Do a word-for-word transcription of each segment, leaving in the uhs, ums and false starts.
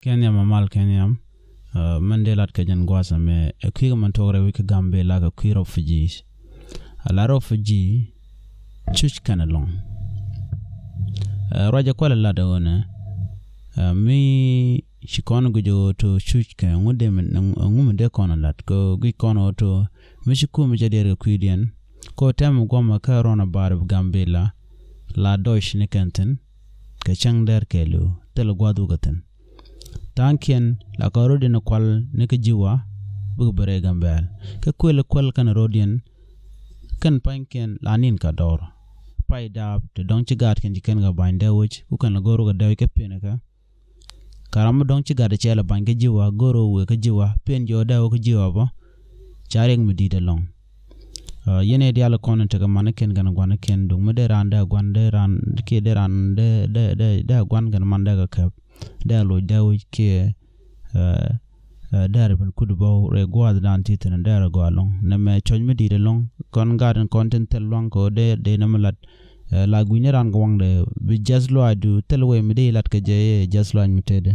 Kɛn yam amal kɛn yam. Mɛn dee lat kɛ jɛn gua̱a̱th ɛmɛ ɛ kui̱ kɛ mɛn tuɔk rɛw wi̱c kä Gambila kɛ kui̱ refugees. A la refugee cuc kɛn ɛlɔ̱ŋ. Ruacɛ kualɛ lat ɛ ɣöö nɛ mi ci kɔn guic ɛ ɣöö to cuc kɛ ŋu mi dee kɔn ɛ lat kɛ guic kɔn ɛ ɣöö to mi ci kum cɛ diɛɛr kɛ kui̱diɛn. Kɛ ɣöö tɛmɛ guɔmɛ kä rɔn ɛ baar bi Gambila la dɔc ni kɛn thi̱n kɛ cäŋ dɛr kɛɛliw thilɛ gua̱a̱th wukɛ thi̱n. Tha̱a̱ŋkiɛn la kɛ rɔ̱diɛn kual ni kä ji̱wa bikɛ bi rɛy Gambɛl. Kä kuël kuäl kɛn rɔ̱diɛn kɛn pa̱nykiɛn la nin kɛ dɔr. Pay daap ti dɔ̱ŋ ci gaat kɛn ci kɛn kɛ ba̱ny dee wec ku kɛn la go̱r wä kɛ dee wec kä piɛn kä. Ka ram mi dɔ̱ŋ ci gat cɛɛl a ba̱ny kä ji̱wa go̱r ɣöö wëë kä ji̱wa piɛn jiɔ dee wä kä ji̱wa bä. Ca riɛk mi di̱i̱t ɛlɔ̱ŋ. Yɛn ɛ diaal kɔn in tekɛ manikiɛn kɛn gua̱nikiɛn duŋ mi dee raan dee gua̱n dee raan kiɛ dee raan dee dee dee dee gua̱n kɛn man dee kɛ kɛp dee loc dee wi̱c kiɛ dee rɛ ben kut bä rɛ gua̱a̱th dan ti thin dee rɛ gɔaa ɛlɔ̱ŋ. Nɛ mɛ cɔc mi di̱i̱t ɛlɔ̱ŋ kɔn gat in kɔn tin thil luaŋ kɛ ɣöö dee dee nɛ mi lat. La gui̱ni ran kɛ waŋdɛ bi jäth luaacdu thil wee mi dee lat kɛ jɛ yɛ jäth luaac mi tëëdɛ.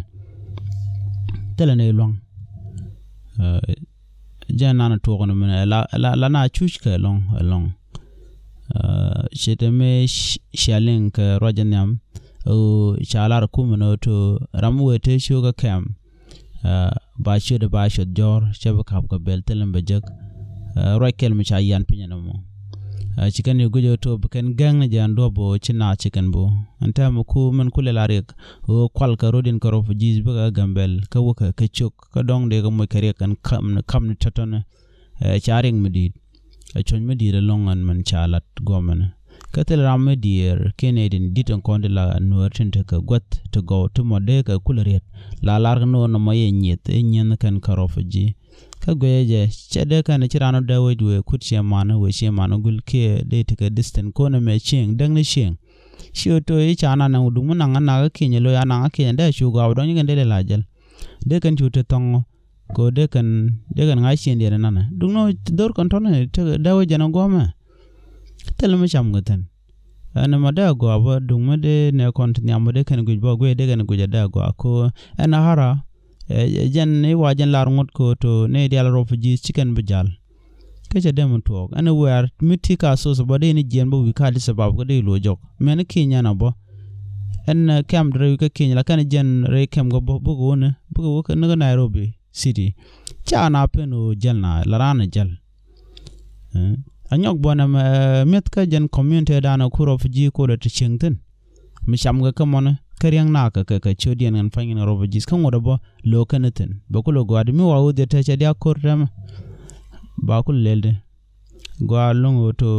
Thilɛ ni luaŋ. Jɛ nan tuɔk ni mɛnɛ la la na cuc kɛ ɛlɔ̱ŋ ɛlɔ̱ŋ. Ce̱tɛ mi cia liŋ kɛ ruacɛ nhiam. Ca lar kumɛ ni ɣöö to ram wee te cio̱kä kɛm. Ba ciötdɛ ba cuɔth jɔ̱ɔ̱r cä bi ka̱p kɛ bɛl thilɛ mi bɛ jek. Ruac kɛl mi ca yian piny ɛn ɛmɔ. Ci kɛn i̱ guic ɣöö to bi kɛn gäŋ ni jɛ ɛn duɔ̱p ɣöö ci naath ci kɛn bi ɣöö ɛn täämɛ ku mɛn ku lɛl a riɛk ɣöö kual kɛ ro̱diɛn kɛ refugees bikɛ kä Gambɛl kä wäkɛ kɛ ciök kä dɔ̱ŋ dee kɛ moc kɛ riɛk ɛn kam ni tɔ̱tɔ̱ni. Ca riɛk mi di̱i̱t. Ɛ cuɔ̱ny mi di̱i̱t ɛlɔ̱ŋ ɛn mɛn ca lat guɔmɛnɛ. Kä thil ram mi diɛɛr kiɛn ɛ tin di̱t ɛn kɔn ti la nuäär tin tekɛ guäth ti gɔw ti mɔ dee kɛ kulɛ riet. La lar kɛ nuɔɔr nɔmɔ yɛ nyieth ɛ nyieth kɛn kä refugee. Kä guɛcɛ jɛ cɛ dee kɛn ci ran ɔ dee wec wee kut ciɛ man wee ciɛ man gul kiɛ dee tekɛ distance kon ɛmɛ cieŋ däk ni cieŋ. Ci ɣöö to̱ i̱ ca nan ɛn wuduk mi naŋ anakä kiɛny ɛ lo̱c anakä kiɛny ɛ dee cu gɔaa wä dɔ̱ŋ ci kɛn dee lɛ la jäl. Dee kɛn cu te thɔŋ ɔ Ko dee kɛn dee kɛn ŋa̱c ciëŋdiɛn inanɛ. Duŋni dhor kɔn tɔ̱ni tekɛ dee wä jɛn a guɔ̱mɛ. Thil mi cam kɛ thi̱n. Ɛn ma dee a gɔaa bä duŋ mi dee nɛ kɔn ti nhiam bä dee kɛn guic bä guic dee kɛn guic a dee a gɔaa ko ɛn a hara. Jɛn i̱ wa jɛn lar ŋut ko to ni dial refugees ci kɛn bi jal. Kä cɛ dee mi tuɔɔk ɛn i̱ wɛɛr mi ti ka soc bä dee ni jiɛn bä wi̱i̱ ka di sabab kä dee luɔ jɔk mɛn ki̱ny ɛn a bä. Ɛn kɛm di rɛy kä ki̱ny la kɛn jɛn rɛy kɛm kä bä bä kɛ wä ni bä kɛ wä ni kä Nairobi. City. Ca na pen ɣöö jäl na la raan ɛ jäl. A nyɔk buɔnɛ mɛ mi̱eth kä jɛn community dan a ku refugee kolɛ ti cieŋ thi̱n. Mi cam kɛ kä mɔni kä riäŋ na kɛ kɛ kɛ ciötdiɛn ɣän pa̱ny ɣän refugees kä ŋot ɛ bä lo̱o̱k kɛn thi̱n bɛ kulɛ gua̱a̱di mi wa wä dhiet te cɛ diaak ko̱r tɛmɛ. Ba kulɛ lɛl di. Gua luŋ ɣöö to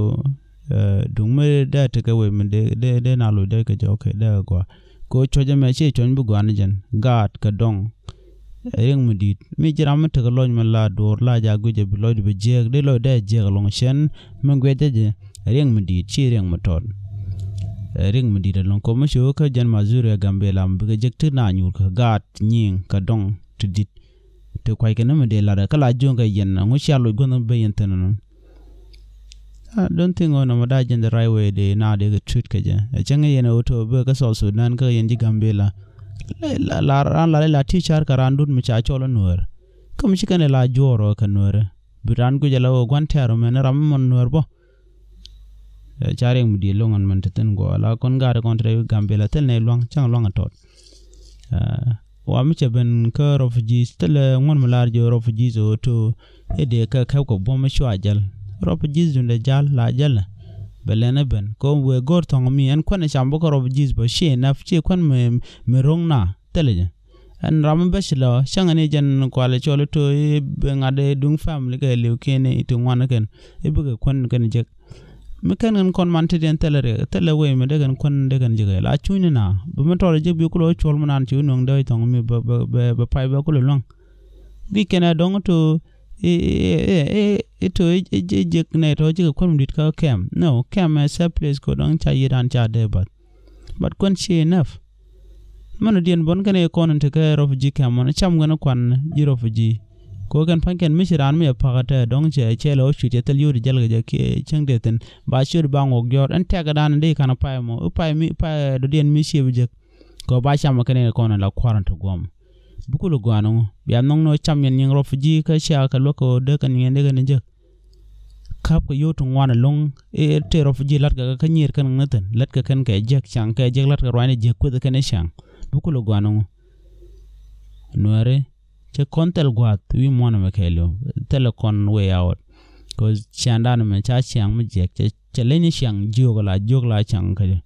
duŋ mi dee tekɛ wec mi dee dee na loc dee kɛ jɔk kɛ dee kɛ gua. Ko cuɔc ɛmɛ ci cuɔc bi gua̱a̱n jɛn gaat kɛ dɔŋ. Riɛŋ mi di̱i̱t mi ji̱ ram mi tekɛ lɔc mi la duɔ̱ɔ̱r la ja guic ɛ bi lɔcdu bi jiääk dee lɔc dee jiääk ɛlɔ̱ŋ cɛn mi guic jɛ jɛ. Riɛŋ mi di̱i̱t ci riɛŋ mi tɔt. Riɛŋ mi di̱i̱t ɛlɔ̱ŋ kɔ mi ci wä kä jɛn Mazuri ɛ Gambela mi bikɛ jek ti na nyuur kɛ gaat nyiŋ kɛ dɔŋ ti di̱t. Ti kuackɛ ni mi dee lat kä la juɔ̱ŋ kɛ yɛn ɛŋu cia loc guänh mi ben yɛn thi̱n ɛnɔ. I don't think ɣän ɔmɔ da jɛn the right way dee na dee kɛ treat kɛ jɛ ɛ cäŋ yɛn ɛ wä tɔ bek kä South Sudan kä yɛn ji̱ Gambela. La ran la la ti car kɛ ran dut mi ca cɔl ɛ nuäär. Kä mi ci kɛn ɛ la juɔɔr ɔ kɛ nuäärä bi ran guic ɛ la wä gua̱n tɛ̈r ɔ mɛn ram mi mɔn nuäär bä. Ca riɛk mi di̱i̱t loŋ ɛn mɛn te thi̱n guɔ la kɔn gaat kɔn te rɛy Gambela thil nɛy luaŋ cäŋ luaŋ ɛ tɔt. Wa mi cɛ ben kä refugees thilɛ ŋuɔ̱n mi lar ji̱ refugees ɣöö to i̱ dee kɛ kɛp kɛ buɔ̱m mi cua jäl. Refugees dundɛ jal la jälɛ bɛ lɛn ɛ ben kɛ wëë go̱r thɔ̱ŋ mi ɛn kuɛn ɛ cam bä kä refugees bä ci naf ci kuɛn mi ro̱ŋ na thilɛ jɛ. Ɛn ram mi bäc lɔ cäŋɛ ni jɛn kualɛ cɔl i̱ to i̱ bi ŋa̱t i̱ duŋ family kɛ li̱w kiɛn i̱ ti ŋuan kɛn i̱ bikɛ kuän kɛn jek. Mi kɛn kɛn kɔn man ti diɛn thilɛ riɛk thilɛ wei mi dee kɛn kuän dee kɛn jek la cuny ni na bi mi tɔɔr jek bi kulɛ wä cuɔl mi nan ci wä nuɔ̱ŋ dee wä thɔŋ mi bɛ bɛ bɛ pay bɛ kulɛ luäŋ. Gi̱c kɛn ɛ dɔ̱ŋ to i̱ to i̱ jek nɛ tɔ jek kuän mi di̱t kä kɛm no kɛm ɛ sɛ place ko dɔ̱ŋ ca yiet an ca dee bath. But kuän ci enough. Mɛn diɛn bɔn kɛn i̱ kɔn in tekɛ refugee camp mɔn cam kɛn kuan ji̱ refugee. Ko kɛn pa̱ny kɛn mi ci raan mi ɛ pakä tɛ dɔ̱ŋ cɛ cɛ lɛ wä cuit cɛ thil yot jäl kɛ jɛ kiɛ cäŋ tɛ thin ba ciöt ba ŋuɔk jɔr ɛn tɛk dan in dee kan pay mɔ i̱ pay mi pay dɔ̱diɛn mi ciɛ bi jek. Kɛ ba cam kɛn i̱ kɔn in la kua̱r in te guɔm. Bi kulɛ gɔaa ni ŋu bia nhɔŋ ni ɣöö cam yɛn nyiŋ rɔp ji̱ kä cia kɛ luäk kɛ ɣöö dee kɛn yɛn dee kɛn jek. Ka̱p kɛ yio̱w ti ŋuan ɛlɔ̱ŋ i̱ tëë rɔp ji̱ la̱t kɛ kä nyiir kɛn ŋäthɛn la̱t kɛ kɛn kɛ jek caŋ kɛ jek la̱t kɛ ruacni jek kueth kɛn i̱ caŋ. Bi kulɛ gɔaa ni ŋu. Nuääri cɛ kɔn thɛl gua̱a̱th wi̱i̱ muɔ̱ɔ̱n ɛmɛ kɛɛliw. Thɛl kɔn way out. Kɛ ciaŋdan ɛmɛ ca ciaŋ mi jiɛk cɛ leny ni ciaŋ jiök la jiök la caŋ kä jɛ.